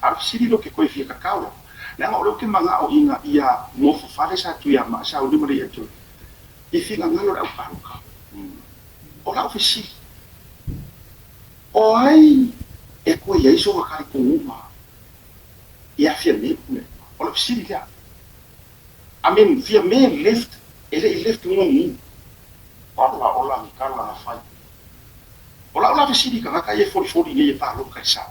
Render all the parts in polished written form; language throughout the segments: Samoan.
A o le fesili lea ou te toe fia tatao lava, leaga o lea ou te manao ina ia nofo fale Sa Tuiamaa, Sauni ma Leiatoi i finagalo o le aupalota. O lau fesili, o ai e toe i ai sona talitonuga ia Fiame ma Tuilaepa? O lau fesili lea. I mean, Fiame left, e le i left gugu. Ola, ola ni tala na fai. O lau la fesili i tagata ia e folifoli nei e palota i Sa.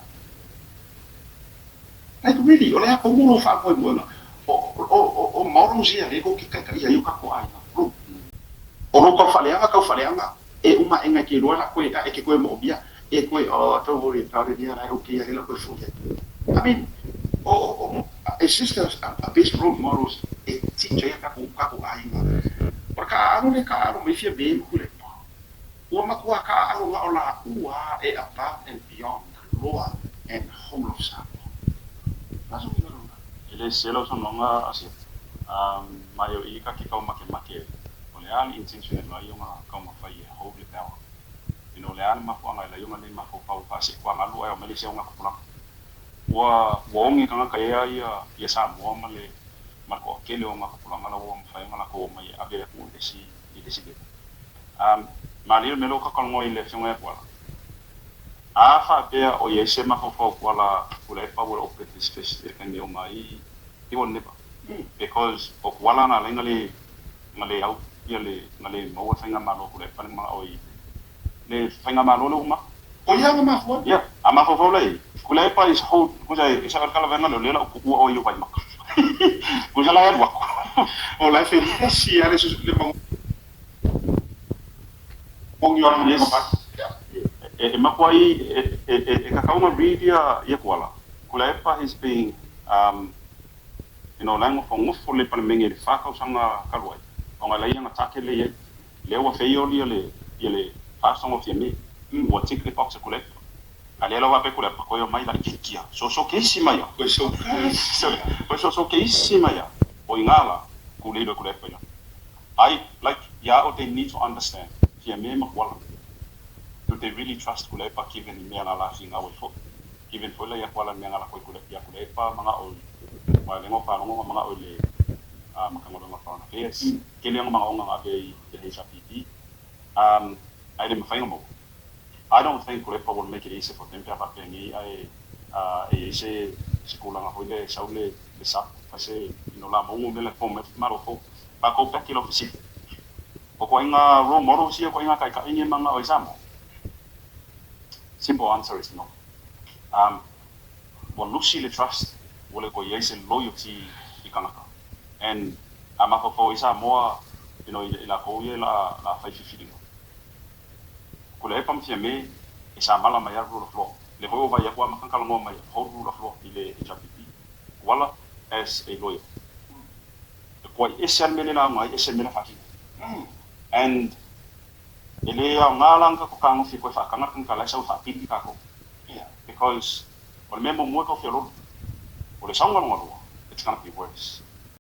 Like really, o le a tonu lou faamoemoega? O, o, o, o models ia lea tou te taitaia ai o tatou aiga. O lou taufaaleaga, taufaaleaga, e uma aʻe e te iloa la koe e te toe moomia e toe, oh, don't worry about it, ia la e okay lea la toe foi ai. I mean, o, o, it's just a best role models e teach ai a tatou aiga. O le taaalo lea e taaalo mai Fiame ma Tuilaepa. Ua matua taaalo na o laua e above and beyond loa and whole of Samoa. A so uiga lona. E le sese lau saunoaga Asia. Ma e o i ka ke kau makemake o le a le intention e lai ona taumafai e hold le power. You know, o le a le mafuaaga e lai ona le mafaufau faase'u agalu ae omai le isi auga tupulaga. Ua ua oge tagata ea ia ia Samoa ma le ma le toatele o aga tupulaga la ua mafai ona latou omai e ave le atunuu i le isi i le isi level. Malie le mea lea ua tatou talanoa i le afioga ia Tuala. A faapea o i ai se mafaufau Tuala Tuilaepa will open his fist i le taimi e uma ai, he will never. Because o Tuala na ala ai na le na le au ia le na le maua le faigamalo a Tuilaepa le manao i le faigamalo lea ua uma. O ia na mafua. Yeah, a mafaufau la i ai, Tuilaepa is hold, kusa e sa kala vaega lea o lea la u tuua oe i ou vaimaka. Kusa la e alu atu. O la e felesi lava le moni o le Yes. E makuai e tatau ona read ia Tuala. Tuilaepa has been la e nofonofo le Palemene i le 4 tausaga talu ai, ona e leai ana target lea i ai. Lea ua fail ia le 4 tausaga o Fiame. Ua tick le box a Tuilaepa. A lea lava faapea Tuilaepa toe omai laitiiti lava. Soso ke isi mai lava. Koe so Koe soso ke isi mai lava. O i ina la, tulei loa Tuilaepa i lalo. I like ia o they need to understand. Fiame ma Tuala. Do they really trust Tuilaepa given i mea na lafiga ai foi? Given foi la ia Tuala i mea na lako i ia Tuilaepa manao i ma le ngofa longo manao i le Matagaluega o Foreign Affairs. Tele ona manaoga na ave i le HRPP. Ae le mafai ona maua. I don't think Tuilaepa will make it easy for them pe a faapea nei ae e i ai se tulaga foi lea e sau le sap fai se la mauga mea la e fou mai malo fou. Pa go back i lau fesili. O ituaiga role models ia, ituaiga taitai ni e manao i Samoa? Simple answer is no. Ua lusi le trust, ua le toe i ai se loyalty i tagata. And a mafaufau ai Samoa i latou ia la fai filifiliga. Tuilaepa ma Fiame e sa mala mai lava rule of law. Le foi ua vaai atu amata ona talanoa mai hold rule of law i le HRPP. Tuala as a lawyer. E kuai ese lava le mea lea e lauga ai, ese le mea la e faatino. And e le aoga la ona tatou fetagofi e toe faataga le tagata la e sau e faapili tatou. Because o le mea muamua e tau feololo. O le sauga lona lua, it's gonna be worse.